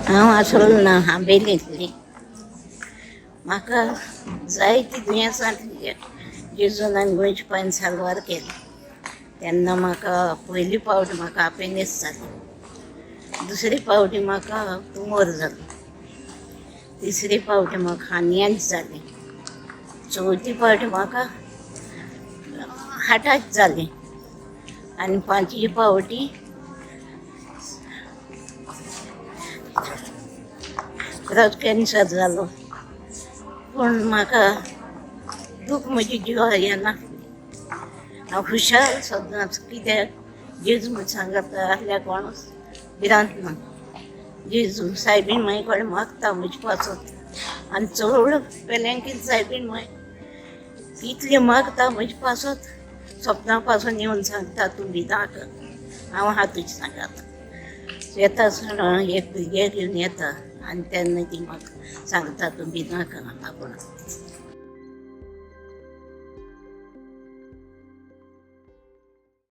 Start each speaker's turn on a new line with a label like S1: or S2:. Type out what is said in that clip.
S1: हांव आसोल ना आंबेलींतली. म्हाका जायतीं दुयेंसां जेजून आनी गोंयच्या पायन साल्वार केलें. तेन्ना म्हाका पयली पावट म्हाका आपेनेस जालें, दुसरी पावटी म्हाका तुमोर जालो, तिसरी पावटी म्हाका हानयान जालें, चवथी पावटी म्हाका हार्टाक जालें आनी पांचवी पावटी ब्रस्ट कॅन्सर जालो. पूण म्हाका दूख म्हजी जिवा येना. हांव खुशाल सदांच, कित्याक जेजू म्हण सांगता आहल्या कोणूच भिरांत ना. जेजू सायबीण माई कडेन मागता म्हजे पासत आनी चड पेल्यांकीन सायबीण माय इतली मागता म्हजे पासत, सपना पासून येवन सांगता तूं भिनाका, हांव आहा तुजे सांगात. येता आसतना एक भुरगें घेवन येता आनी तेन्ना ती म्हाका सांगता तूं भिनाका आपूण.